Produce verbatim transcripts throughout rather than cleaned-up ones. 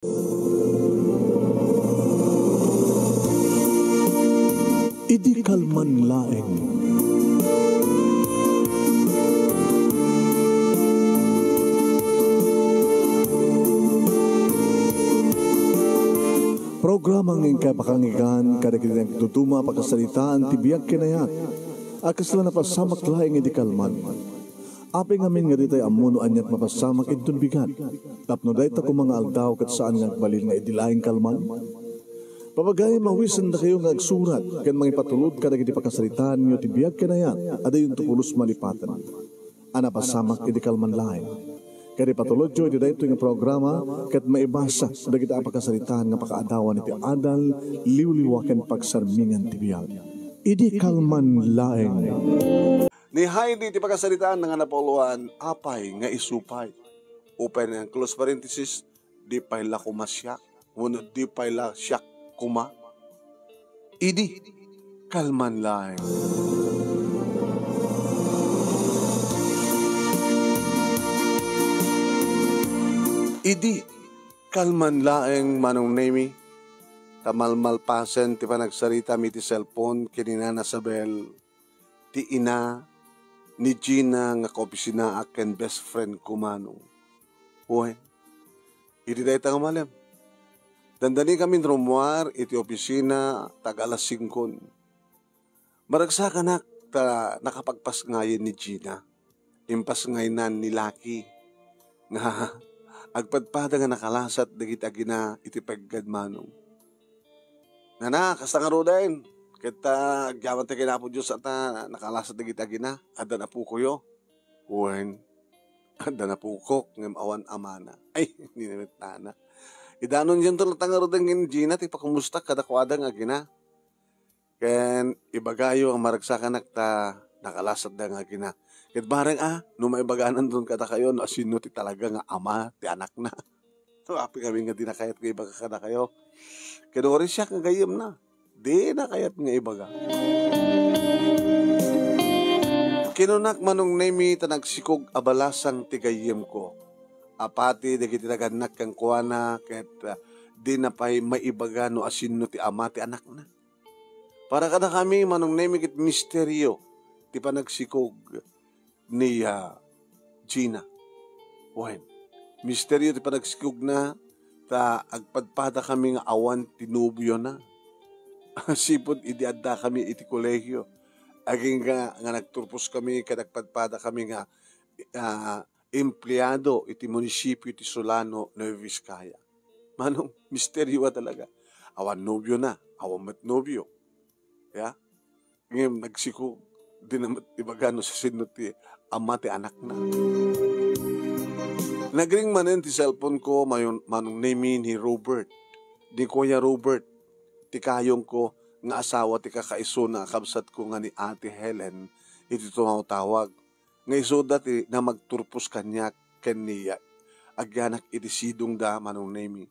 Idi kalman laeng. Programa nga inkay makangigan kadagiti nagtutuma a pakasaritaan ti biag ken ayat a kasla napasamak laeng idi kalman. Apay ngamin nga ditay ammo no aniat mapasamak inton bigat. Tapno dayta koma nga aldaw ket saan nga agbalin nga idi laeng kalman. Papagayam a awisendakayo nga agsurat ken mangipatulod kadagiti pakasaritaanyo ti biag ken ayat a dayonto pulos malipaten a napasamak idi kalman laeng. Ket ipatulodyo iti daytoy nga programa ket maibasa dagiti a pakasaritaan nga pakaadawan iti adal, liwliwa ken pagsarmingan ti biag. Idi kalman laeng. Ni Heidi ti pakasaritaan nga napauluan, apay nga isu pay. Open and close parenthesis, di pay la koma siak, wenno di pay la siak koma. Idi, kalman laeng. Idi, kalman laeng, Manong Nemi, ta malmalpasen ti panagsaritam iti cellphone ken ni Nana Sabel, ti ina ni Gina nga kaopisinaak ken best friend ko, Manong. Wen, idi dayta nga malem, dandanikamin rummuar iti opisina ta ag alas singkon. Maragsakanak ta nakapagpasngayen ni Gina. Impasngaynan ni Lucky nga agpadpada nga nakalasat dagiti agina iti peggad, Manong. Nana, kasta ngaruden. Ket ta, agyaman ti ken Apo Dios a ta nakalasat dagiti agina. Addan apokoyo. Wen, addan apokok ngem awan amana. Ay, ni met Nana. Idanonyo latta ngaruden ken Gina ti pakumustak kadakuada nga agina. Ken ibagayo a maragsakanak ta nakalasatda nga agina. Ket bareng a, no maibaganandon kadakayo no asino ti talaga nga ama ti anakna. Apay ngamin nga dina kayat nga ibaga kadakayo. Ken uray siak nga gayyemna, dina kayat nga ibaga. Kinunak, Manong Nemi, ta nagsikog a balasang ti gayyemko. Apati dagiti nagannak kenkuana ket, ah, dina pay maibaga no asino ti ama ti anakna. Para kadakami, Manong Nemi, ket misterio ti panagsikog ni, ah, Gina. Wen, misterio ti panagsikogna ta agpadpadakami nga awan ti nobiona. Sipud idi addakami iti kolegio, agingga nga nagturposkami ket agpadpadakami nga, ah, empleado iti munisipio ti Solano, Nueva Vizcaya. Manong, misterio a talaga. Awan nobiona, awan met nobio. Ya? Ngem nagsikog, dina met ibaga no sasino ti ama ti anakna. Nagring manen ti cellphone ko, mayon-, Manong Nemi, ni Robert. Ni Kuya Robert, ti kayongko nga asawa ti kakaisuna a kabsatko nga ni Ate Helen iti tumawtawag. Nga isuda ti namagturpos kaniak ken ni, agyanak iti sidongda, Manong Nemi.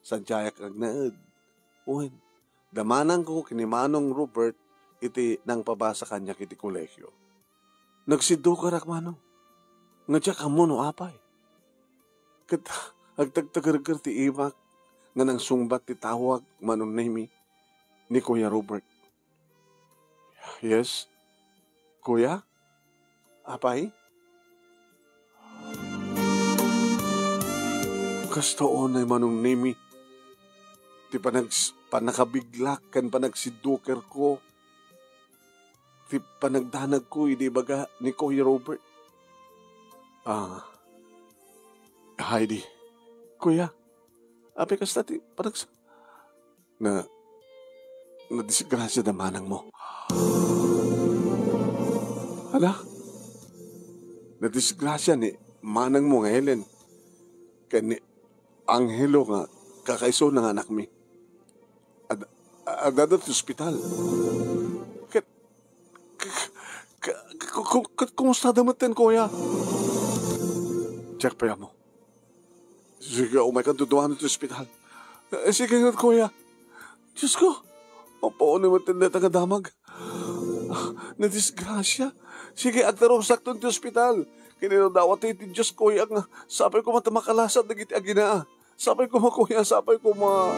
Sadiayak agnaed. Wen, da manangko ken ni Manong Robert iti nangpabasa kaniak iti kolegio. Nagsiddukarak, Manong, nga diak ammo no apay. Ket agtagtagerger ti imak nga nangsungbat ti tawag, Manong Nemi, ni Kuya Robert. Yes, Kuya? Apay? Kasta unay, Manong Nemi, ti panags-, pannakabiglak ken panagsiddukerko, ti panagdanagko idi ibaga ni Kuya Robert. Ah, Heidi, Kuya, apay kasta ti panags-, Na, nadisgrasia da manangmo. Ala? Nadisgrasia ni manangmo nga Helen ken ni Angelo nga kakaisuna nga anakmi. Ad-, addada ti ospital. Ket, k-, k-, k-, k-, kumustada metten, kuya? Diak pay ammo. Sige, umaykan duduanen ti ospital. Eh, sige ngarud, kuya. Diyos ko, mapaunay met dayta nga damag. Ah, nadisgrasia. Sige, agtarusakton ti ospital. Kinidawat ti Dios, kuya, nga sapay koma ta makalasat dagiti agina. Sapay koma, kuya, sapay koma.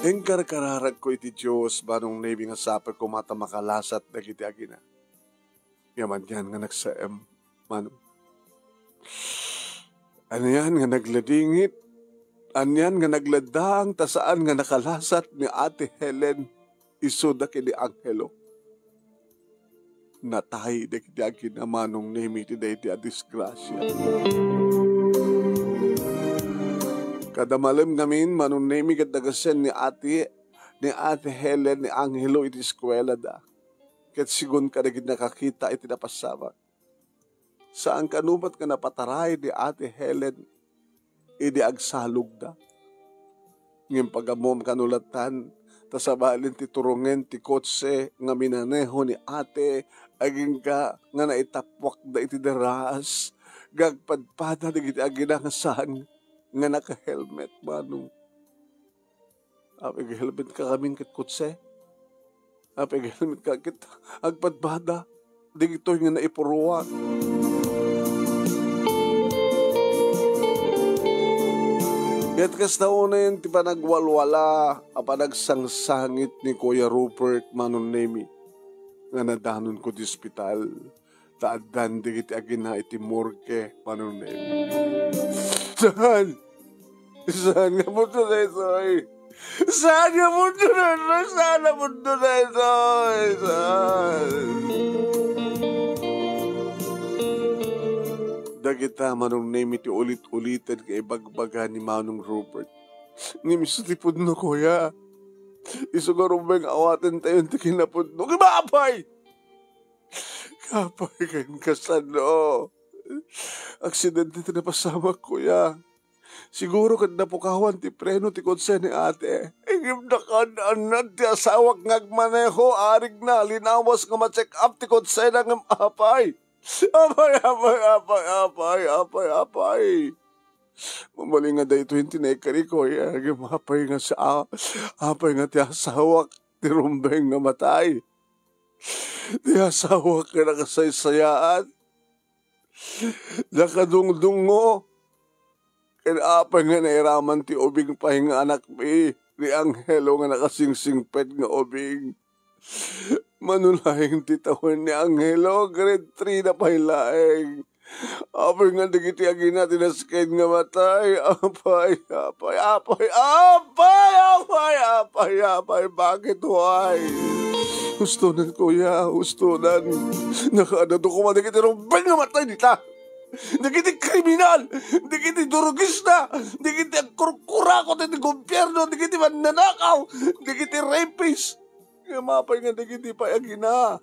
Inkarkararagko iti Dios, Manong Nemi, nga sapay koma ta makalasat dagiti agina. Ngem anian nga nagsaem, Manong. Anian nga nagladingit, anian nga nagladang ta saan nga nakalasat ni Ate Helen isuda ken ni Angelo. Natay dagiti agina, Manong Nemi, iti daydi a disgrasia. Kada malem ngamin, Manong Nemi, ket nagasen ni Ate, ni Ate Helen ni Angelo iti eskuelada. Ket sigun kadagiti nakakita iti napasamak. Saan kano met nga napataray ni Ate Helen idi agsalogda. Ngem pagammom kano lattan, ta sabali ti turongen ti kotse nga minaneho ni Ate, agingga nga naitappuakda iti daras, nga agpadpada dagiti agina nga saan nga naka-helmet, Manong. Apay nga helmet ka ngamin ket kotse? Apay nga helmet ka ket agpadpada dagitoy nga naipuruan? Ket kasta unayen ti panagwalwala a panagsangsangit ni Kuya Robert, Manong Nemi, nga nadanonko ti ospital. Ta addan dagiti agina iti morgue, Manong Nemi. Saan? Saan nga pudno daytoy? Saan nga pudno daytoy? Saan nga pudno daytoy? Saan? Dagita, Manong Nemi, ti ulit-uliten nga ibagbaga ni Manong Robert. Ngem isu ti pudno, kuya. Isu nga rumbeng awatentayon ti kinapudno. Ngem apay! Apay ken kasano? Aksidente ti napasamak, kuya. Siguro ket napukawan ti preno ti kotse ni ate. Ngem nakaan-annad ti asawak nga agmaneho, arigna, linawas nga ma-check up ti kotsena ngem apay. Apay, apay, apay, apay, apay, apay. Mabalin nga daytoy ti naikari, kuya, ngem apay nga sa-, apay nga ti asawak ti rumbeng nga matay. Ti asawak nga nakasaysayaat, nakadungdungngo, ken apay nga nairaman ti ubing pay nga anakmi, ni Angelo nga nakasingsingpet nga ubing. Mano laeng ti tawen ni Angelo, grade three na pay laeng. Apay nga dagiti agina ti nasken nga matay. Apay, apay, apay, apay, apay, apay, apay, bakit, why? Hustonan, kuya, hustonan. Nakaadado koma dagiti rumbeng nga matay dita. Dagiti kriminal, dagiti durugista, dagiti agkurkurakot iti gobyerno, dagiti mannanakaw, dagiti rapist. Ngem apay nga dagiti pay agina?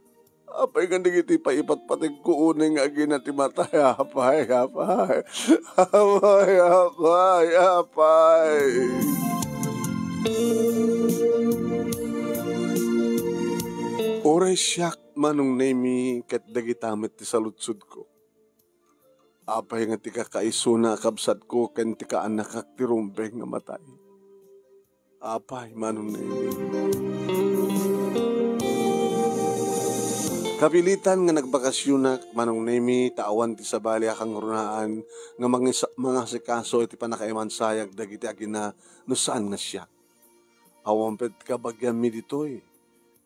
Apay nga dagiti pay ipatpategko unay nga agina ti matay? Apay, apay. Apay, apay, apay. Uray siak, Manong Nemi, ket dagita met ti saludsodko. Apay nga ti kakaisuna a kabsatko ken ti kaannakak ti rumbeng nga matay? Apay, Manong Nemi. Kapilitan nga nagbakasionak, Manong Nemi, ta awan ti sabali a kangrunaan nga mangisa-, mangasikaso iti pannakaimansayag dagiti agina no saan nga siak. Awan pay ti kabagianmi ditoy,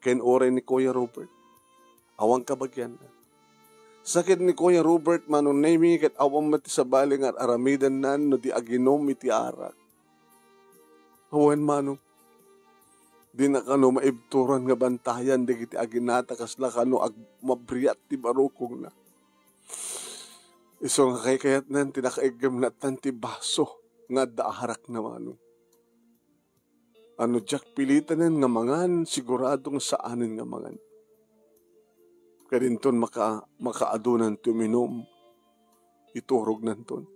ken uray ni Kuya Robert. Awan kabagianna. Sakit ni Kuya Robert, Manong Nemi, ket awan met ti sabali nga ar-aramidennan no di aginom iti arak. Awan, Manong. Dina kano maibturan nga bantayan dagiti agina ta kasla kano ag-, mabriat ti barukongna. Isu nga kaykayatnan ti nakaiggemna ti baso nga adda arakna, Manong. Ano diak pilitanen nga mangan, sigurado nga saanen nga mangan. Kadinton maka-, makaadunan ti uminum, iturognanton.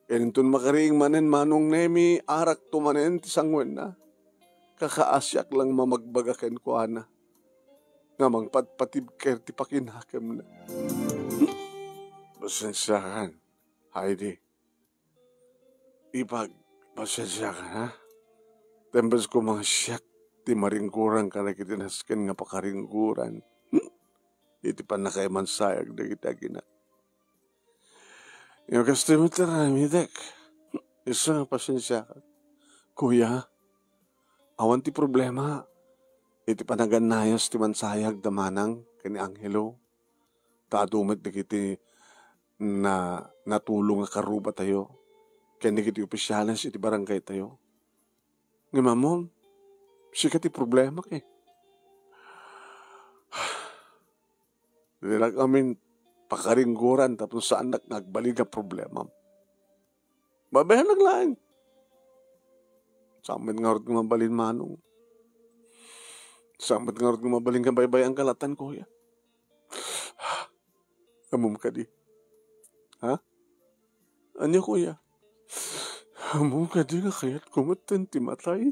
Kadinton makariing manen, Manong Nemi, arakto manen ti sanguenna. Kakaasiak lang mamagbaga kenkuana nga mangpatpatibker ti pakinakemna. Pasensiakan, Heidi. Ipag, pasensiakan, ha? Tembes ko nga siak ti maringguran kadagiti nasken nga pakaringguran. Hmm? iti pannakaimansayag dagiti aginak. Ngem kastoy met ti aramidek. Isu nga pasensiak. Kuya, awan ti problema iti panagannayas ti mansayag da Manang ken ni Angelo. Ta adu met dagiti na-, natulong a karrubatayo ken dagiti ofisiales iti barangaytayo. Ngem ammom, sika ti problema, eh. Dinak amin pakaringgoran tapno saannak nga agbalin nga problemam. Babaenak laeng. Saan met ngarud nga mabalin, Manong. Saan met ngarud nga mabalin nga baybay-an ka latan, Kuya. Ammom kadi? Ha? Ania, Kuya? Ammom kadi nga kayatko metten ti matay?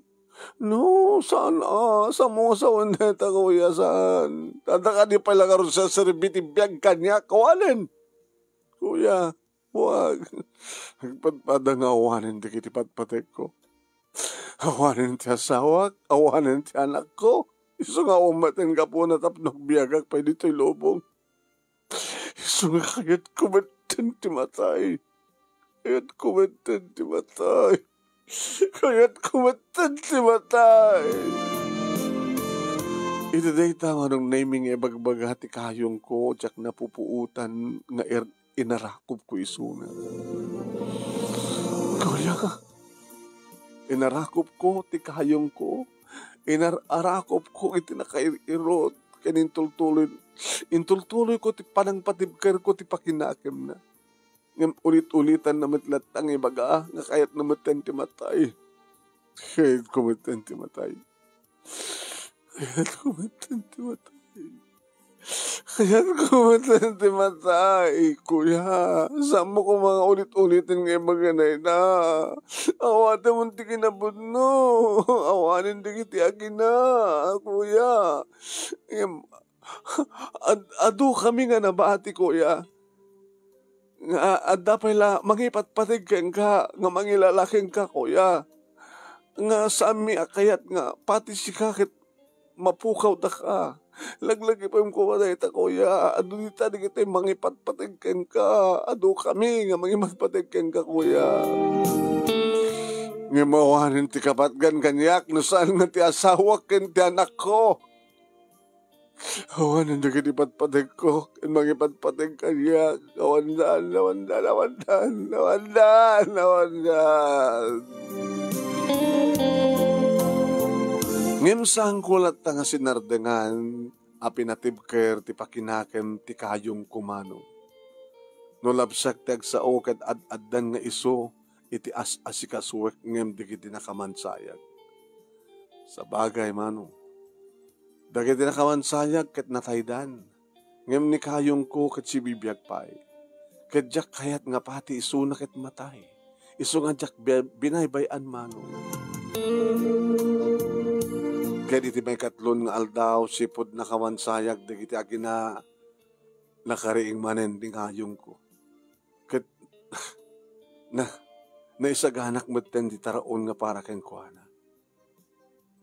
No, saan a. Saan mo nga sawen dayta, Kuya, saan? Adda kadi pay la ngarud saserbi ti biag kaniak? Awanen. Kuya, wag. Agpadpada nga awanen dagiti patpategko. Awanen ti asawak, awanen ti anakko. Isu nga awan met gapuna tapno agbiagak pay ditoy lubong. Isu nga kayatko metten ti matay. Kayatko metten ti matay. Kayatko metten ti matay. Iti dayta, Manong Nemy, nga ibagbaga ti kayongko, diak napupuotan nga ir-, inarakupko isuna. Kuya, inarakupko ti kayongko, inar-, arakupko iti nakair-irot, ken intultuloy, intultuloyko ti panangpatibkerko ti pakinakemna. Ngem ulit-ulitanna met latta nga ibaga nga kayatna metten ti matay. Kayatko metten ti matay. Kayatko metten ti matay. Kayatko metten ti matay, Kuya. Saanmo koma nga ulit-uliten nga ibaga dayta. Awatemon ti kinapudno. Awanen dagiti agina, Kuya. Ngem, ad-, adu kami nga nabati, Kuya. Nga adda pay la mangipatpateg kenka nga mangilala kenka, Kuya. Nga saanmi a kayat nga pati sika ket mapukawdaka. Laglagipem koma dayta, Kuya. Adu dita dagiti mangipatpateg kenka. Adu kami nga mangipatpateg kenka, Kuya. Ngem awanen ti kapatgan kaniak no saan nga ti asawak ken ti anakko. Awanen dagiti patpategko ken mangipatpateg kaniak. Awandan, awandan, awandan, awandan, awandan. Ngem saanko latta nga sinardengan a pinatibker ti pakinakem ti kayongko, Manong. No labsak ti agsao ket ad-addan nga isu iti as-asikasuek ngem dagiti nakamansayag. Sabagay, Manong, dagiti nakamansayag ket nataydan, ngem ni kayongko ket sibibiag pay. Ket diak kayat nga pati isuna ket matay. Isu nga diak bi-, binaybay-an, Manong. Ket iti maikatlon nga aldaw, sipud nakamansayag dagiti agina, nakariing manen ti kayongko. Ket na, naisaganak metten ti taraon nga para kenkuana.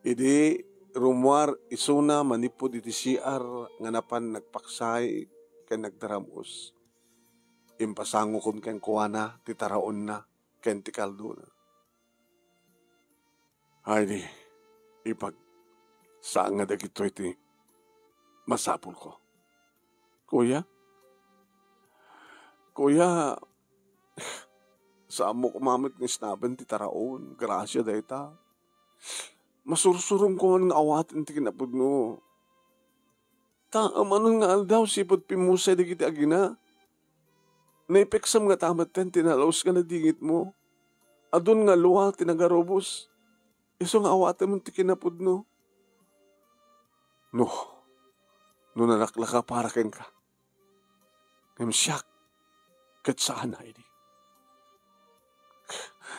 Idi rummuar isuna manipud iti C R nga napan nagpaksay ken nagdaram-os, impasangokom kenkuana ti taraonna ken ti kaldona. Ay di, ipag, saan nga dagitoy ti masapulko. Kuya? Kuya, saanmo koma met nga isnaben ti taraon, grasia dayta. Masursurom koma nga awaten ti kinapudno. Ta, amanon nga aldaw, sipud pimmusay dagiti agina, naipeksam ngata metten ti nalaus nga nadingitmo. Adun nga lua ti nagarubos. Isu nga awatenmon ti kinapudno. No, no nalaklaka para kenka. Ngem siak, ket saan a idi.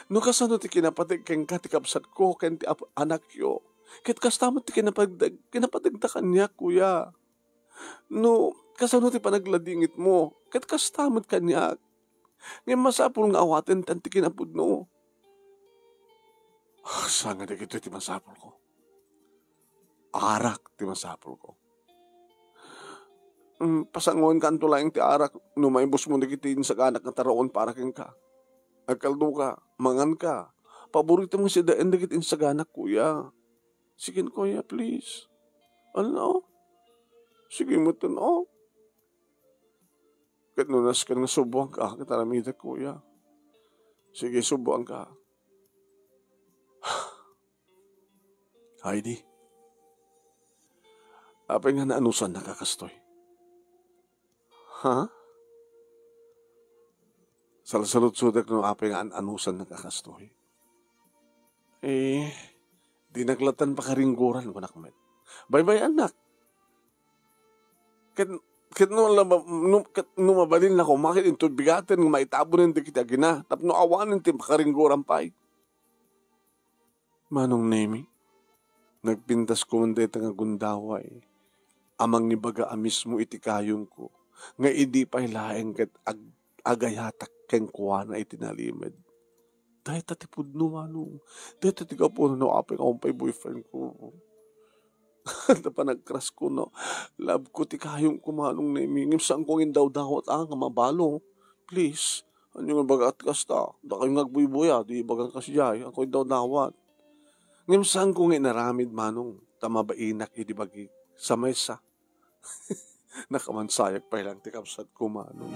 No kasano ti kinapateg kenka ti kabsatko ken ti ap-, anakyo, ket kasta met ti kinapateg-, kinapategda kaniak, kuya. No kasano ti panagladingitmo, ket kasta met kaniak. Ngem masapul nga awaten ti kinapudno. Ah, saan nga dagitoy ti masapulko. Arak ti masapulko. Mm, pasangoenkanto laeng ti arak no maibusmo dagiti insaganak nga taraon para kenka. Agkaldoka, manganka. Paboritam nga sidaen dagiti insaganak, kuya. Sige, kuya, please. Ano? Sige, matan, oh. Ket no nasken nga suboanka, ket aramidek, kuya. Sige, suboanka. Heidi, apay nga naanusannaka kastoy? Ha? Salsaludsodek no apay nga an-anusannaka kastoy. Eh, dinak lattan pakaringgoran, kunak met. Baybay-annak. Ket, ket no laba-, no, ket no mabalin la koma ket inton bigaten nga maitabunen dagiti agina tapno awanen ti makaringgoran pay. Manong Nemi, nagpintasko man dayta nga gundaway a mangibaga a mismo iti kayongko nga idi pay laeng ket ag-, agayatak kenkuana iti nalimed. Dayta ti pudno, manong. Dayta ti gapuna no apay nga awan pay boyfriendko. Ket panagkrasko no. Love ko ti kayongko, Manong Nemi. Ngem saanko nga indawdawat, ah, nga mabalo. Please. Ania nga ibagat kasta? Dakayo nga agbuybuya, di ibagan kasidiay. Ako indawdawat. Ngem saanko nga inaramid, Manong, ta mabainak idi bagik. Sa maysa. Nakamansayak pay lang ti kabsatko, Manong.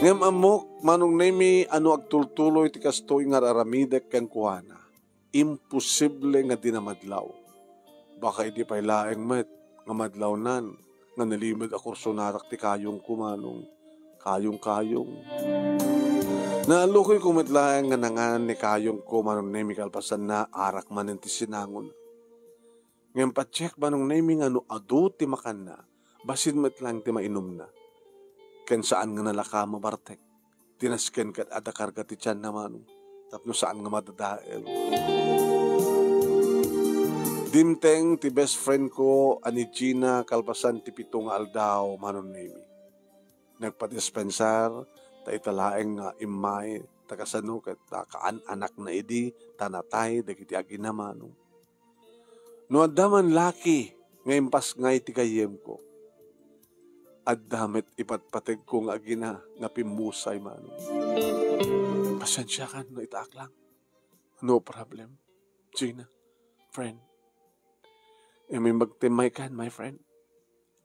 Ngem ammok, Manong Nemi, a no agtultuloy ti kastoy nga ar-aramidek kenkuana, imposible nga dina madlaw. Baka idi pay laeng met nga madlawnan nga nalimed a kursonarak ti kayongko, Manong. Kayong-kayong. Naalukayko met laeng nga nangan ni kayongko, Manong Nemi, kalpasanna, arak manen ti sinangona. Ngem patiek, Manong Nemi, nga no adu ti makanna, bassit met laeng ti mainumna. Ken saan nga nalaka a mabartek. Ti nasken ket adda karga ti tianna, Manong, tapno saan nga madadael. Dimteng ti best friend ko a ni Gina kalpasan ti pito nga aldaw, Manong Nemi. Nagpadispensar, ta ita laeng nga immay, ta kasano ket ta kaan-anakna idi, ta natay dagiti agina, Manong. No adda man laki nga impasngay ti gayyemko, adda met ipatpategko nga agina nga pimmusay, Manong. Pasensiakan no itaak lang. No problem, Gina, friend. Immay magtimmaykan, my friend.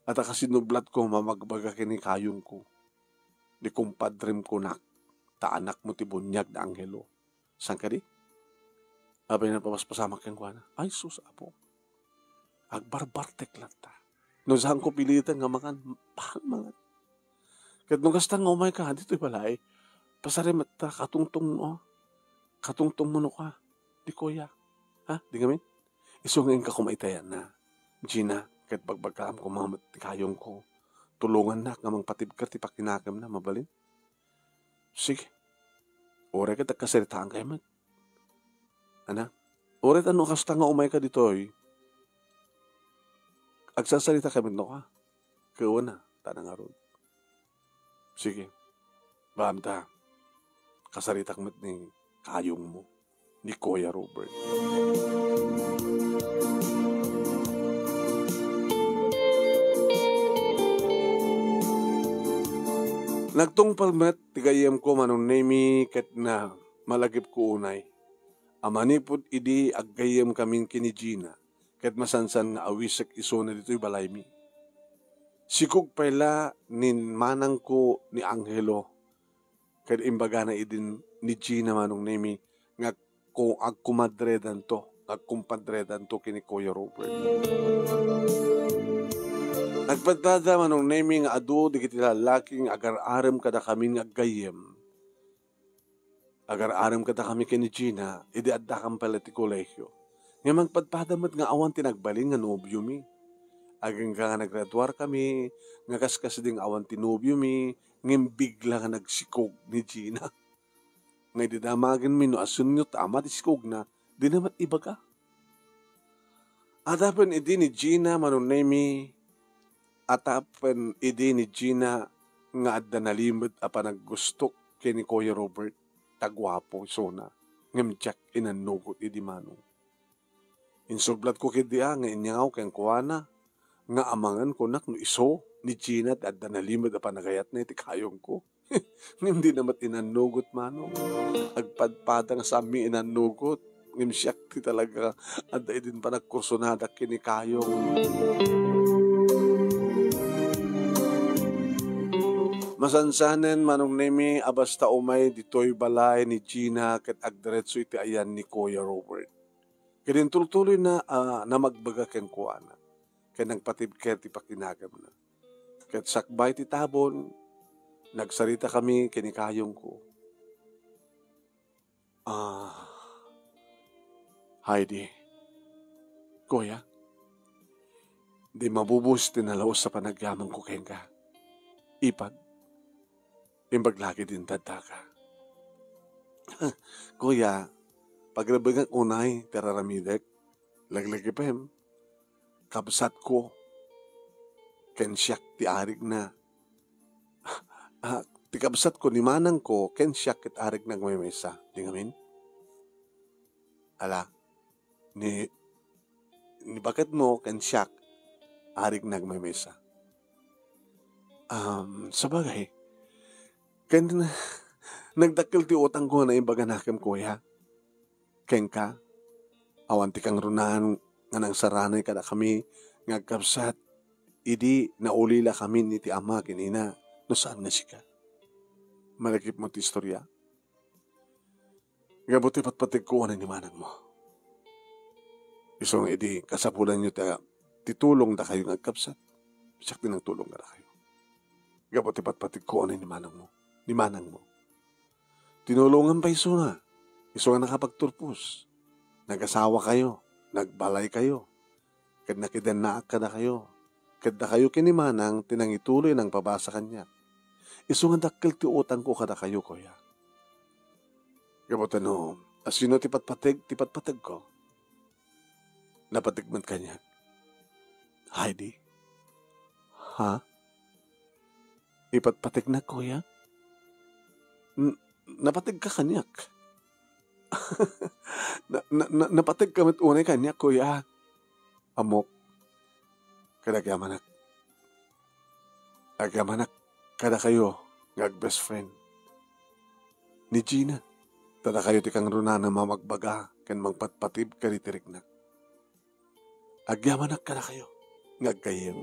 Adda kasinublatko a mamagbaga ken ni kayongko, ni kumpadrem kunak, ta anakmo ti buniag ni Angelo. Saan kadi? Apay nga napapaspasamak kenkuana. Ay, sus, Apo. Agbarbartek latta. No saanko piliten nga mangan, paano mangan? Ket no kasta nga umayka, ditoy balay, pasarem ta, katungtong mo, katungtong mo no ka. Di kuya. Ha? Di ngamin? Isu nga inka kumaitayan na. Gina, ket bagbagam koma met ti kayongko. Tulongannak nga mangpatibker ti pakinakemna, mabalin? Sige. Uray ket agkasaritaankayo met. Ana? Uray ta no kasta nga umayka ditoy, agsarsarita kami no ka. Kuana, ta nangarud. Sige. Baam ta. Kasaritak met ni kayongmo, ni Kuya Robert. Nagtungpal met ti gayyemko, Manong Nemi, ket na malagipko unay a manipud idi aggayyemkamin ken ni Gina, ket masansan nga awisek isuna ditoy balaymi. Sikog pay la ni manangko ni Angelo, ket imbagana idin ni Gina, Manong Nemi, nga ko-, agkumadredanto, agkumpadredanto ken ni Kuya Robert. Nagpadpada, Manong Nemi, nga adu dagiti lallaki nga agar-arem kadakami nga aggayyem. Agar-arem kadakami ken ni Gina idi addakami pay la ti kolehio. Ngem nagpadpada met nga awan ti nagbalin nga nobiomi. Agingga nga naggraduarkami, nga kaskasdi nga awan ti nobiomi, ngem bigla nga nagsikog ni Gina. Nga idi damagenmi no asunyo ta ama ti sikogna, dina met ibaga. Adda pen idi ni Gina, Manong Nemi, adda pen idi ni Gina nga adda nalimed a panaggustok ken ni Kuya Robert, ta guapo isuna, ngem diak inannugot idi, Manong. Insublatko ketdi a nga inyangaw kenkuana, nga amangan kunak no isu ni Gina ti adda nalimed a panagayatna iti kayongko. Ngem dina met inannugot, manong. Agpadpada nga saanmi inannugot. Ngem siak ti talaga adda idin panagkursonadak ken ni kayong. Masansanen, Manong Nemi, a basta umay ditoy balay ni Gina ket agdiretso iti ayan ni Kuya Robert. Ket intultuloyna a namagbaga kenkuana, ket nagpatibker ti pakinagamna. Ket sakbay ti tabon, nagsaritakami ken ni kayongko. Ah, Heidi, Kuya, di mabubos ti nalaus a panagyamanko kenka. Ipag, imbag lagi din daddaka. Kuya, pagrebengak unay ti raramidek. Laglagipem, kabsatko, ken siak ti arigna. Ah, ti kabsatko ni manangko ken siak ket arigna agmaymaysa. Di ngamin? Ala, ni, ni baketmo ken siak, arigna agmaymaysa. Um, sabagay, ken nagdakkel ti utangko nga naimbaganakem, Kuya. Kenka, awan ti kangrunaan nga nangsaranay kadakami nga agkabsat idi naulilakamin iti ama ken ina no saan nga sika. Malagipmo ti istoria? Gapu ti patpategko unay ni manangmo. Isu nga idi kasapulanyo ti, ti tulong dakayo nga agkabsat, siak ti nangtulong kadakayo. Gapu ti patpategko unay ni manangmo, ni manangmo. Tinulongan pay isuna, isu nga nakapagturpos. Nagasawa kayo, nagbalay kayo, ket nakidennaak kadakayo. Ket dakayo ken ni manang ti nangituloy nangpabasa kaniak. Isu nga dakkel ti utangko kadakayo, Kuya. Gapu ta no, asino ti patpateg, ti patpategko? Napateg met kaniak. Heidi? Ha? Ipatpategnak, Kuya? N-, napategka kaniak. Na, na, na, napategka met unay kaniak, Kuya. Ammok. Ket agyamanak. Agyamanak kadakayo nga agbest friend ni Gina. Ta dakayo ti kangrunaan a mamagbaga ken mangpatpatib kaditi riknak. Agyamanak kadakayo nga aggayyem.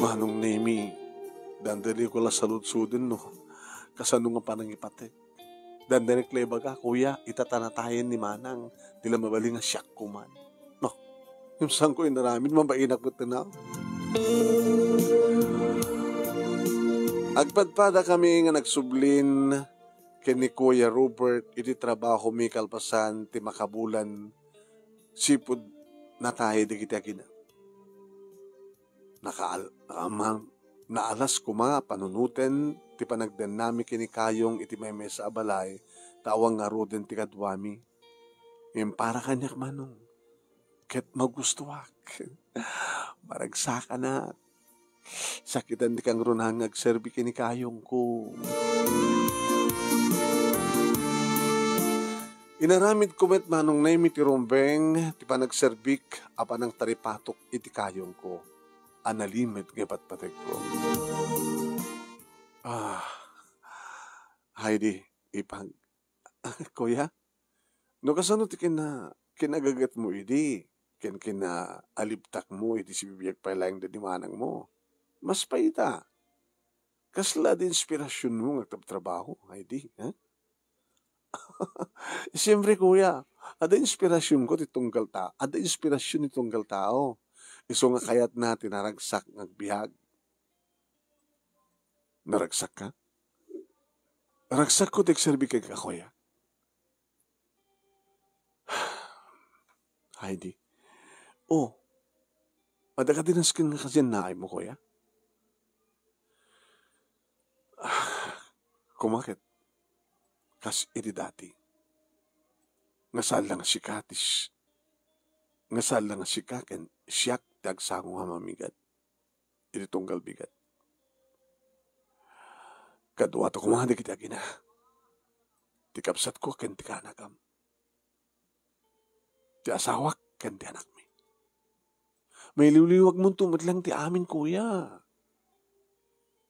Manong Nemi, dandani ko la saludsoden no kasano nga panangipateg. Dandanek la ibaga, Kuya, ita ta natayen ni Manang, di la mabalin nga siak koman. No, ngem saanko inaramid, mabainak met na. Agpadpadakami nga nagsublin ken ni Kuya Robert iti trabahomi kalpasan ti makabulan, sipud natay dagiti agina. Nakaal-, ama-, naalas koma panunoten ti panagdennami ken ni Kayong iti maymaysa a balay, ta awan ngaruden ti kaduami. Ngem para kaniak, Manong, ket magustoak. Maragsakanak. Sakitan ti kangrunaan nga agserbi ken ni Kayongko. Inaramidko met, Manong Nemi, ti rumbeng ti panagserbik a panangtaripatok iti kayongko a nalimed nga ipatpategko. Ah, Heidi, ipag-, Kuya, no kasano ti kina-, kinagagetmo idi, ken kinaalibtakmo idi sibibiag pay laeng daydi manangmo, mas pay ita. Kasla di inspirasionmo nga agtrabaho, Heidi, ha? Siempre, Kuya, adda inspirasionko ti tunggal ta-, adda inspirasion ti tunggal tao. Isu nga kayatna ti naragsak nga agbiag. Naragsakka? Ragsakko ti agserbi kenka, Kuya. Heidi. Oh, adda kadi nasken nga kasiannaaymo, Kuya? Koma ket, kas iti dati. Nga saan la nga sika ti s-, nga saan la nga sika ken siak ti agsango nga mamigat iti tunggal bigat. Kaduato koma dagiti agina, ti kabsatko ken ti kaanakam. ti asawak ken ti anakmi. Mailiwliwagmonto met laeng ti amin, kuya.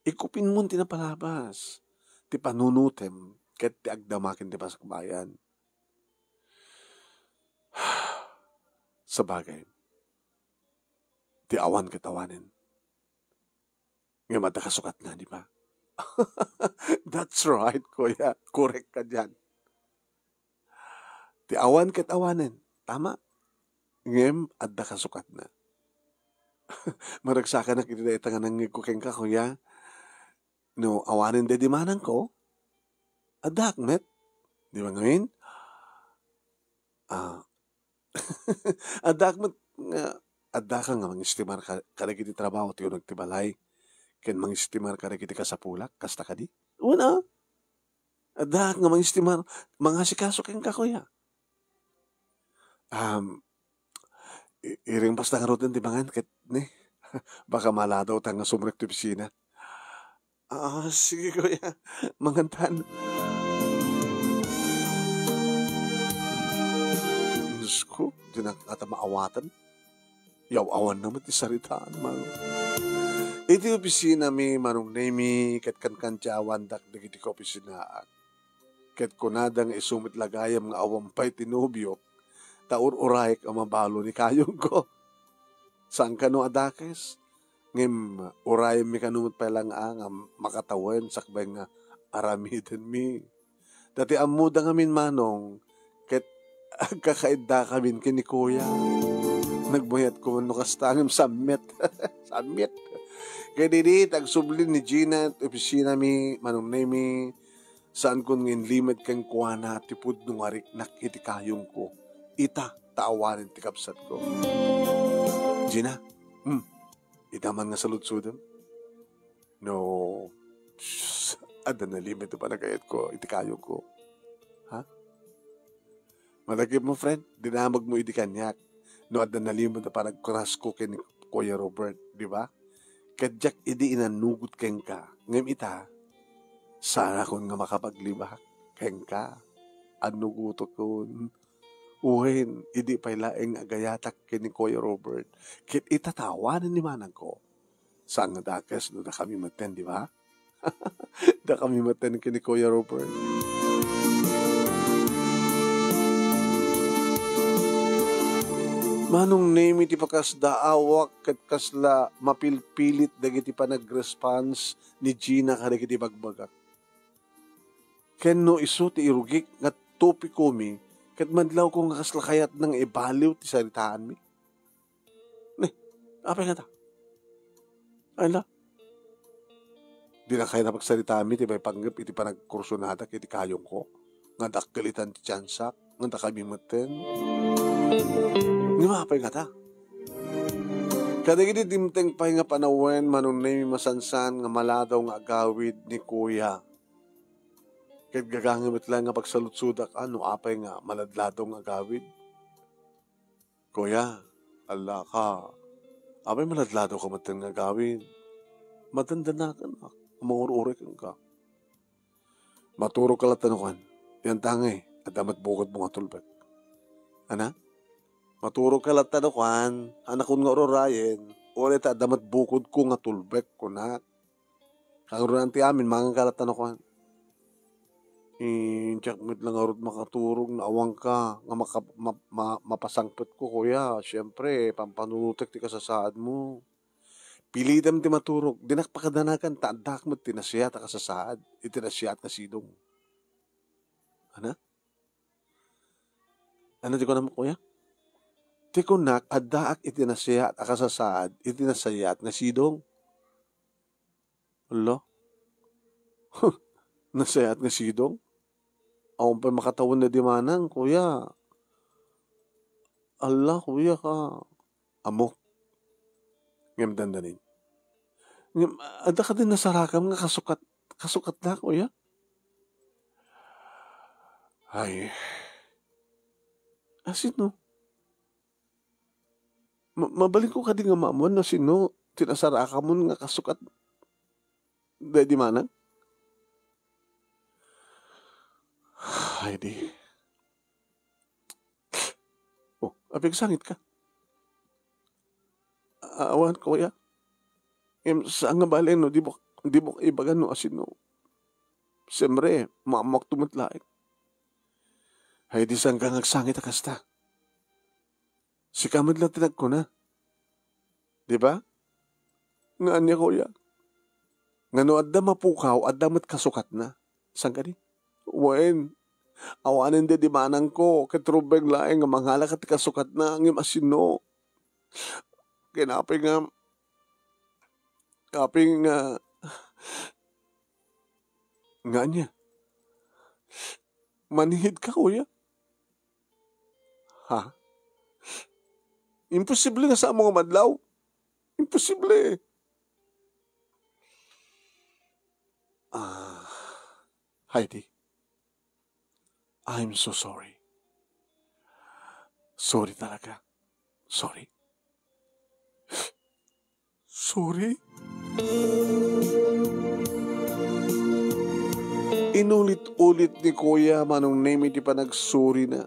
Ikupinmon ti napalabas ti panunutem ket ti agdama ken ti pasakbayan. Sabagay, ti awan ket awanen. Ngem adda kasukatna, di ba? That's right, kuya. Korek ka diyan. Ti awan ket awanen. Tama. Ngem adda kasukatna. Maragsakanak iti dayta nga nangngegko kenka, kuya. No awanen daydi manangko, addaak met. Di ba ngamin? Ah, addaak met nga, addaka nga mangistimar ka-, kadagiti trabaho ti uneg ti balay, ken mangistimar kadagiti kasapulak, kasta kadi? Wen a, addaak nga mangistimar, mangasikaso kenka, kuya. Um, i-, iring basta ngaruden ti mangan ket, ne, baka maladaw ta nga sumrek ti opisina. Ah, sige, kuya. Mangantan. Diyos ko, dinak ngata maawatan. Yaw-awanna met ti saritaan, Manong. Iti opisinami, Manong Nemi, ket kankantiawandak dagiti kaopisinaak. Ket kunada nga isu met la gayam nga awan pay ti nobiok, ta ur-urayek a mabalo ni kayongko. Saan kano a dakes? Ngem urayemmi kano met pay la nga, nga makatawen sakbay nga aramidenmi. Ta ti ammoda ngamin, Manong, ket agkakaiddakamin ken ni Kuya. Nagmayat ko man no kasta, ngem sammet. Sammet. Ket idi ti agsubli ni Gina iti opisinami, Manong Nemi, saankon nga inlimed kenkuana ti pudno nga riknak iti kayongko. Ita, ta awanen ti kabsatko. Gina, hmm, ita man nga saludsodem. No, adda nalimed ti panagayatko iti kayongko. Ha? Madakip mo, friend, dinamagmo idi kaniak no adda nalimed a panagcrushko ken ni Kuya Robert, di ba? Ket diak idi inanugot kenka, ngem ita, saanakon nga makapaglibak kenka. Annugotokon. Wen, idi pay laeng agayatak ken ni Kuya Robert, ket ita ta awanen ni manangko. Saan nga dakes no dakami metten, di ba? Dakami metten ken ni Kuya Robert. Manong Nemi ti pakasdaawak ket kasla mapilpilit dagiti panagresponse ni Gina kadagiti bagbagak. Ken no isu ti irugik nga topikomi, ket madlawko nga kasla kayatna nga ibaliw ti saritaanmi. Ne, apay ngata? Ay la. Dina kayat a pagsaritaanmi ti maipanggep iti panagkursonadak iti kayongko, nga dakkel itan ti tiansak, nga dakami metten. Ngem apay ngata? Kadagiti dimteng pay nga panawen, Manong Nemi, masansan nga maladaw nga agawid ni Kuya. Ket gaga met laeng nga pagsaludsodak, a, no apay nga maladladaw nga agawid. Kuya, allaka. Apay maladladaw ka metten nga agawid? Madandanakan a, mangur-uray kenka. Maturog ka latta no kuan. Yan tangay, adda met bukodmo nga tulbek. Ana? Maturog ka latta no kuan, annakon nga ur-urayen, uray ta adda met bukodko nga tulbek, kunak. Kangrunan ti amin, mangan ka latta no kuan. Eh, diak met la ngarud makaturog, naawanka nga maka-, ma-, ma-, mapasangpetko, kuya. Siempre, pampanunotek ti kasasaadmo. Pilitem ti maturog. Dinak pakadanagan ta addak met ti nasayaat a kasasaad iti nasayaat nga sidong. Ana? Ano ti kunam, kuya? Ti kunak, addaak iti nasayaat a kasasaad iti nasayaat nga sidong. Ala? Nasayaat nga sidong? Awan pay makatawen daydi manang, kuya. Ala, kuya ka. Ammok. Ngem dandanin. Ngem, adda kadin nasarakam nga kasukat, kasukat na, kuya? Ay. Asino? Ma-, mabalinko kadi nga maammuan no sino ti nasarakamon nga kasukat daydi manang? Ay, di. Oh, Apigsangitka? Awan, kuya. Ngem saan nga bale no di mo, di mo ibaga no asino. Siyempre, maammoak met laeng. Ay, di saan ka nga agsangit a kasta. Sika met la ti nagkuna. Di ba? Nga ania, kuya? Nga no adda mapukaw, adda met kasukatna. Saan kadi? Wen, awanen di manangko, ket rumbeng laeng nga mangala ka ti kasukatna, ngem asino? Ken apay nga, apay nga, nga ania? Manihid ka, kuya? Ha? Imposible nga saanmo nga madlaw. Imposible. Ah, Heidi, I'm so sorry. Sorry talaga. Sorry. Sorry? Inulit-ulit ni Kuya Manong Nemi ti panagsorina.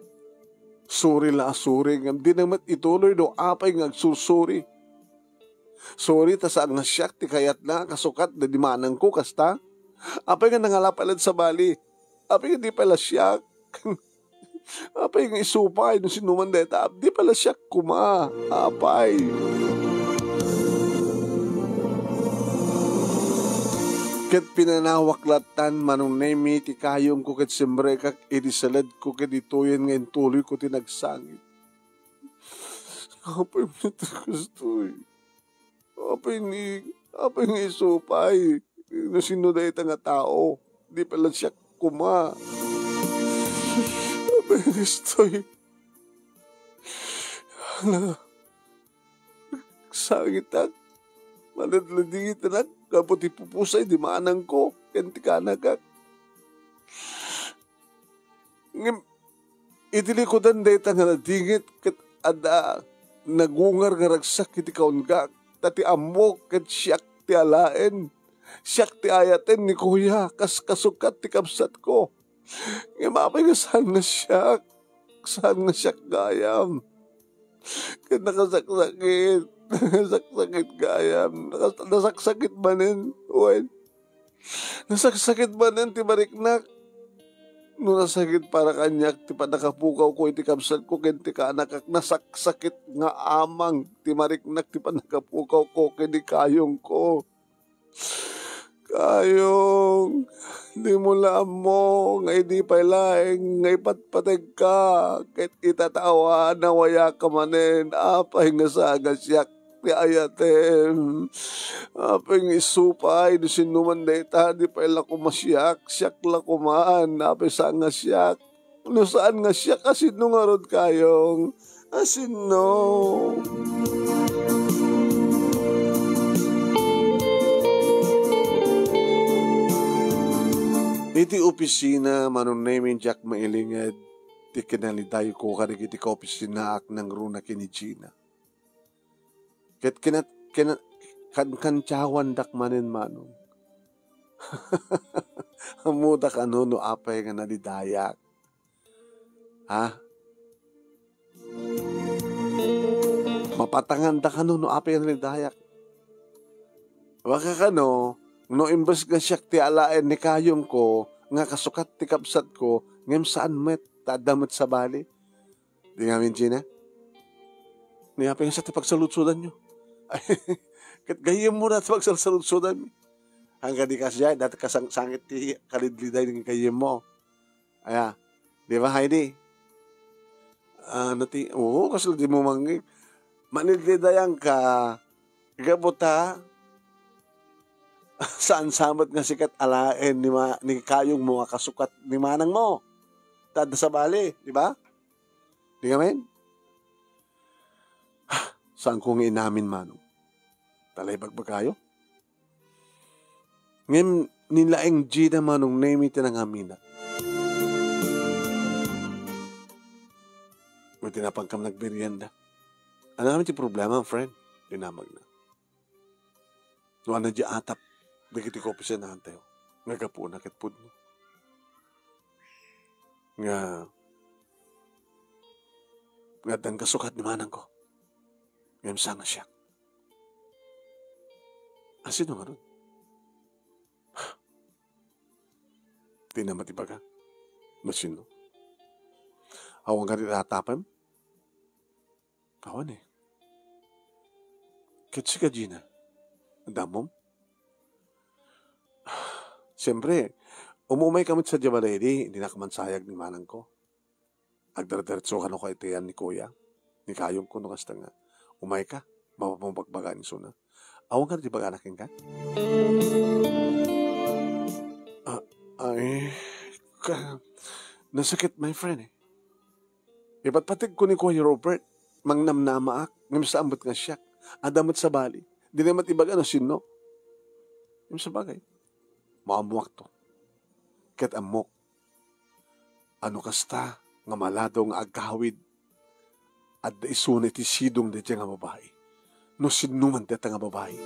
Sorry la a sorry, ngem dina met ituloy no apay nga agsursori. Sorry ta saan nga siak ti kayatna a kasukat daydi manangko, kasta? Apay nga nangala pay la ti sabali? Apay nga di pay la siak? Apay nga isu pay no sinoman dayta? Di pay la siak koma. Apay. Ket pinanawak lattan, Manong Nemi, ti kayongko ket simbrekak idi saledko ket ditoyen nga intuloyko ti nagsangit. Apay met kastoy? Apay ni, apay nga isu pay? No sino dayta nga tao? Di pay la siak koma. Apay nga istoy? Hala, sangitak. Maladladingitanak gapu ti pupusay di manangko ken ti kanakak. Ngem iti likudan dayta nga nadingit ket adda nagungar nga ragsak iti kaungak, ta ti ammok ket siak ti alaen, siak ti ayaten ni Kuya, kas kasukat ti kabsatko. Ngem apay nga saan nga siak? Saan nga siak gayam? Ket nakasaksakit, nakasaksakit gayam, nakas-, nasaksakit manen, wen, nasaksakit manen ti mariknak. No nasakit para kaniak ti pannakapukawko iti kabsatko ken ti kanakak, nasaksakit nga amang ti mariknak ti pannakapukawko ken ti kayongko. Kayong, dimo la ammo nga idi pay laeng nga ipatpategka ket itatawa, nawayaka manen. Apay nga saan nga siak ti ayatem? Apay nga isu pay no sinoman dayta? Di pay la koma siak, siak la koman. Apay saan nga siak? No saan nga siak, asino ngarud, Kayong? Asino? Iti opisina, Manong Nemi, diak mailinged ti kinalidayko kadagiti kaopisinaak nangruna ken ni Gina. Ket kinat-, kinat-, kan-, kantiawandak manen, Manong. Ammoda kano no apay nga nalidayak? Ha? Mapatanganda kano no apay nga nalidayak? Baka kano, no imbes nga siak ti alaen ni kayongko, nga kasukat ti kabsatko, ngem saan met, ta adda met sabali? Di ngamin, Gina? Ni apay nga sa ti pagsaludsodanyo? Ket gayyemmo na ti pagsalsaludsodanmi. Angga di kasdiay, dati kasang-, sangit ti kalidliday nga gayyemmo. Aya, di ba, Heidi? Ah, nati-, oo, kasla di mo mangngeg. Manidlidayan ka, gapu ta, saan sa met nga sikat alaen ni ma-, ni kayong mo nga kasukat ni manang mo. Ta adda sabali, di ba? Di ngamin? Saan ko nga inamin, Manong? Talay bagbagayo? Ngem ni laeng Gina, Manong Nemi, ti nangaminak. Iti napankam nagmerienda. Ano kami ti problema, friend? Dinamag na. No, ano di atap, dagiti kaopisinahan tayo. Nga gapuna ket pudno. Nga, nga addan kasukat ni manangko. Ngem saan nga siak. Asino ngarud? Dina met ibaga no sino. Awan kadi tatapem? Awan eh. Ket sika, Gina, adda ammom? Siempre, umumayka met sadiay balay idi, dinak mansayag ni manangko. Agdaradiretso kano ka iti ayan ni kuya, ni kayongko, no kasta nga, umayka, mapapabagbaga ni isuna. Awan kadi ibagana kenka? Ah, ay, ka, nasakit, my friend, eh. Ipatpategko ni Kuya Robert, mangnamnamaak, ngem saan met nga siak. Adda met sabali. Dina met ibaga no sinno. Ngem sabagay, maammoakto. Ket ammok, a no kasta nga maladaw nga agawid, adda isuna iti sidong daydiay nga babai. No sinno man dayta nga babai.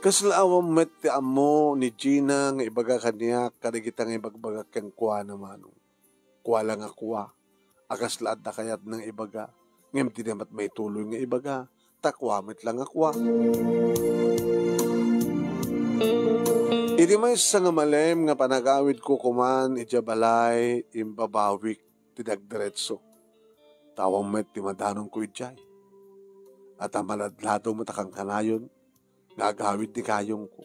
Kasla awan met ti ammo ni Gina nga ibaga kaniak kadagita nga ibagbagak kenkuana, Manong. Kua la nga kua. A kasla adda kayatna nga ibaga, ngem dina met maituloy nga ibaga, ta kua met la nga kua. Iti maysa nga malem nga panagawidko koman idiay balay, imbabawik ti nagdiretso. Ta awan met ti madanonko idiay. A ta maladladaw met a kankanayon nga agawid ni kayongko.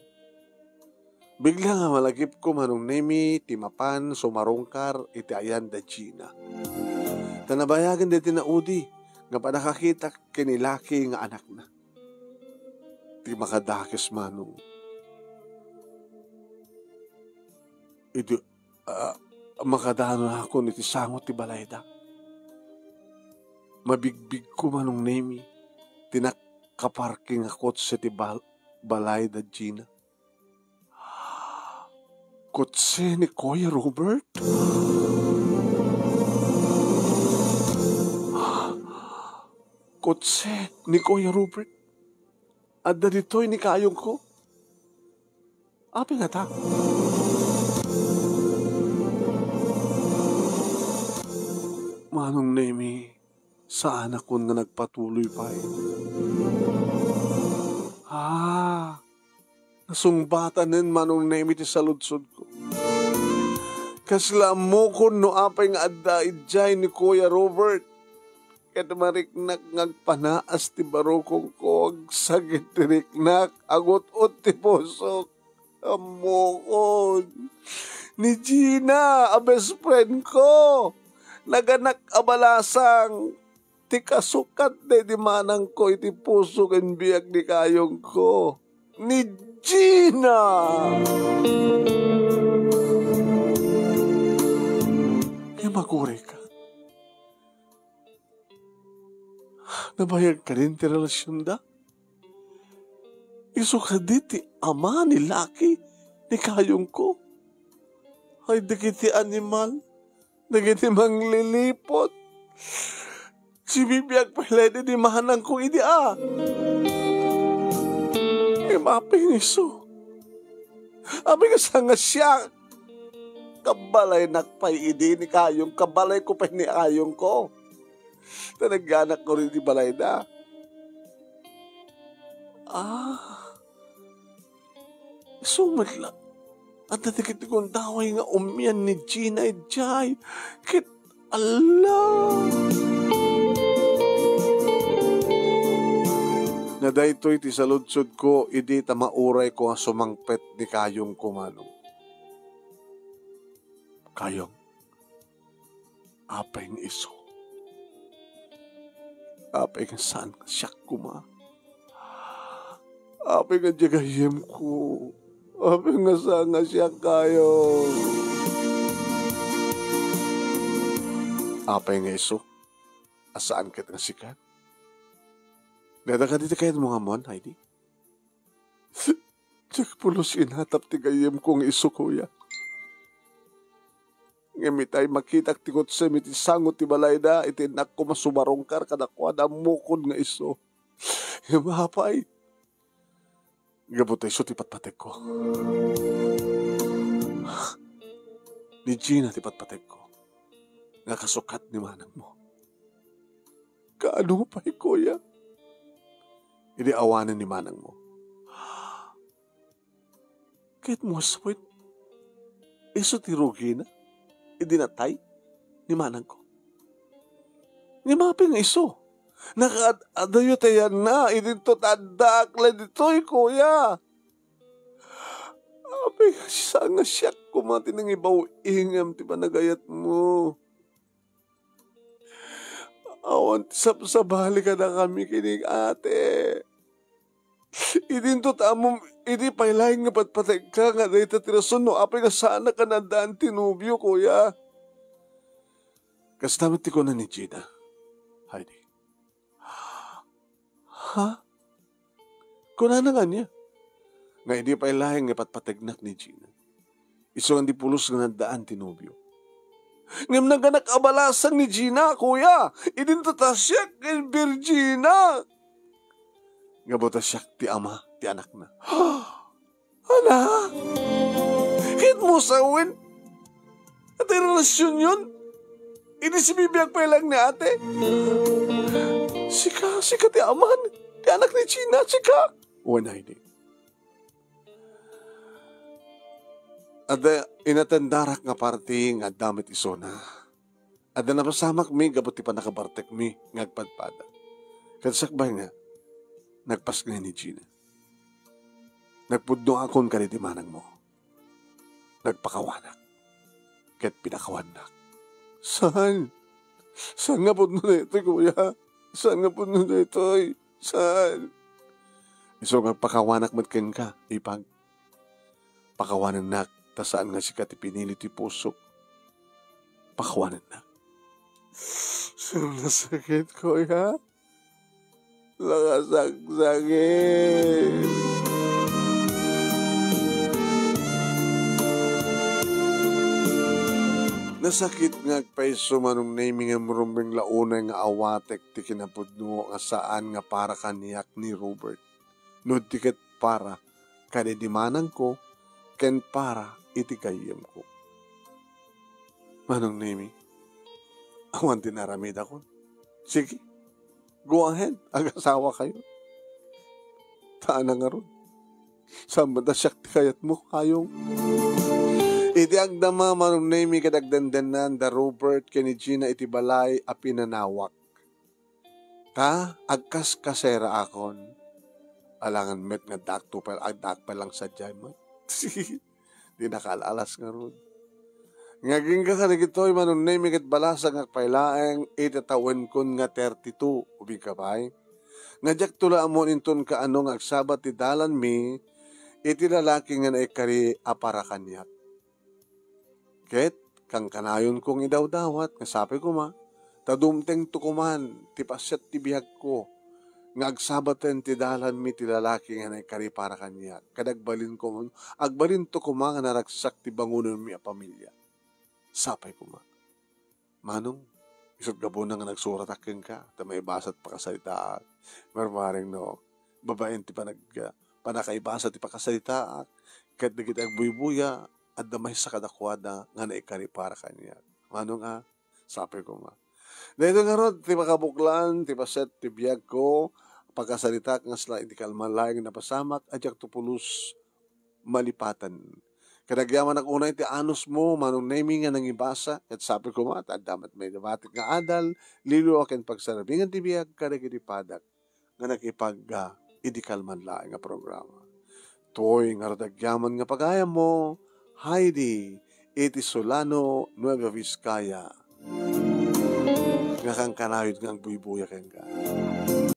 Bigla nga malagipko, Manong Nemi, ti mapan sumarungkar iti ayan da Gina. Ta nabayagen daydi naudi nga pannakakitak ken ni Lucky nga anakna. Ti makadakes, Manong. Idi, ah, makadanonakon iti sango ti balayda. Mabigbigko, Manong Nemi, ti nakaparking a kotse ti bal-, balay da Gina. Kotse ni Kuya Robert? Kotse ni Kuya Robert? Adda ditoy ni kayongko? Apay ngata? Manong Nemi, saanakon nga nagpatuloy pay. Ah, nasungbatanen, Manong Nemi, ti saludsodko. Kasla ammokon no apay nga adda idiay ni Kuya Robert. Ket mariknak nga agpanaas ti barukongko, agsagit ti riknak, agut-ot ti pusok. Ammokon. Ni Gina a best friend ko. Naganak a balasang. Ti kasukat daydi manangko iti puso ken biag ni kayongko. Ni Gina! Ngem agurayka. Nabayag kadin ti relasionda? Isu kadi ti ama ni Lucky ni kayongko? Ay, dagiti animal, dagiti mangliliput. Sibibiag pay laeng ti manangko idi a. Ngem apay nga isu? Apay nga saan nga siak? Kabalaynak pay idi ni kayong, kabalayko pay ni kayongko. Ta nagganakko rin di balayda. Ah, isu met la. Adda dagiti gundaway nga umian ni Gina idiay. Ket, ala! Nga daytoy ti saludsodko idi ta maurayko a sumangpet ni kayongko, Manong. Kayong, apay nga isu? Apay nga saan nga siak koma? Apay nga diay gayyemko? Apay nga saan nga siak, Kayong? Apay nga isu a saan ket nga sika? Dada kadi ti kayatmo nga ammoan, Heidi? Diak pulos inatap ti gayyemko nga isu, kuya. Ngem itay makitak ti kotsem iti sango ti balayda, iti innakko masumarungkar kadakuada, ammokon nga isu. Ngem apay? Gapu ta isu ti patpategko. ni Gina ti patpategko nga kasukat ni manangmo. Kaano pay, kuya? Idi awanen ni manangmo. Ket mo, Swit, isu ti rugina idi natay ni manangko. Ngem apay nga isu? Nakaad-adayo ti ayanna, idinto ta addaak la ditoy, kuya. Apay nga saan nga siak koma ti nangibaw-ingem ti panagayatmo? Awan ti sabsabali kadakami ken ni ate. Idinto ta ammom, idi pay laeng nga patpategka nga dayta ti rason no apay nga saanak a naaddaan ti nobio, kuya. Kasta met ti kuna ni Gina, Heidi. Ha? Kunana nga ania? Nga idi pay laeng nga patpategnak ni Gina, isu nga di pulos nga naaddaan ti nobio. Ngem naganak a balasang ni Gina, kuya, idinto ta siak ken Virgina. Nga buta siak ti ama ti anakna. Ana? Ket mo sawen? Iti relasionyon? Idi sibibiag pay laeng ni ate? Sika, sika ti aman, ti anak ni Gina, sika? Wen, Heidi. Adda inatendarak nga parti nga adda met isuna. Adda napasamakmi gapu ti pannakabartekmi nga agpadpada. Ket sakbay nga, nagpasngay ni Gina. Nagpudnoakon kadagiti manangmo. Nagpakawanak. Ket pinakawannak. Saan? Saan nga pudno daytoy, kuya? Saan nga pudno daytoy? Saan? Isu nga agpakawanak met kenka, ipag. Pakawanennak, ta saan nga sika ti pinili ti pusok. Pakawanennak. Nasakit, kuya. Nakasaksakit. Nasakit nga agpayso, Manong Nemy, ngem rumbeng la unay nga awatek ti kinapudno nga saan nga para kaniak ni Robert. No di ket para kadagiti manangko ken para iti gayyemko. Manong Nemy, awan ti naaramidakon. Sige, go ahead, agasawakayo. Ta ania ngarud, saan met a siak ti kayatmo, kayong. Idi agdama, Manong Nemy, ket agdendennan da Robert ken ni Gina iti balay a pinanawak. Ta agkaskaseraakon. Alangan met nga addaak to pay, addaak pay lang sadiay met. Di nakaalas ngarud. Nga agingga kadagitoy, Manong Nemy, ket balasang nga agpaylaeng iti tawenkon nga thirty-two, ubingka pay. Nga diakto la ammoen inton kaano nga agsabat ti dalanmi iti lalaki nga naikari a para kaniak. Ket kankanayonko nga idawdawat nga sapay koma, ta dumtengto koman ti pasiat ti biagko nga agsabaten ti dalanmi ti lalaki nga naikari para kaniak, ket agbalinko, agbalinto koma nga naragsak ti bangonenmi a pamilia. Sapay koma. Manong, isut' gapuna nga nagsuratak kenka, ta maibasa ti pakasaritaak. Marmareng no, babaen ti panag-, panakaibasa ti pakasaritaak, ket dagiti agbuybuya, adda maysa kadakuada nga naikari para kaniak. Manong a, sapay koma. Daytoy ngarud ti makabuklan, ti paset, ti biagko, pakasaritaak nga sla iti kalman laeng napasamak, a diakto pulos malipatan. Ket agyamanak unay ti anusmo, Manong Nemy, nga nangibasa, ket sapay koma, ta adda met maibatik nga adal, lilaw ken pagsarabingan ti biag kadagiti padak nga nakipag-, ah, idi kalman laeng nga programa. Toy ngarud agyaman nga pagayammo, Heidi, iti Solano, Nueva Vizcaya. Nga kankanayon nga agbuybuya kenka.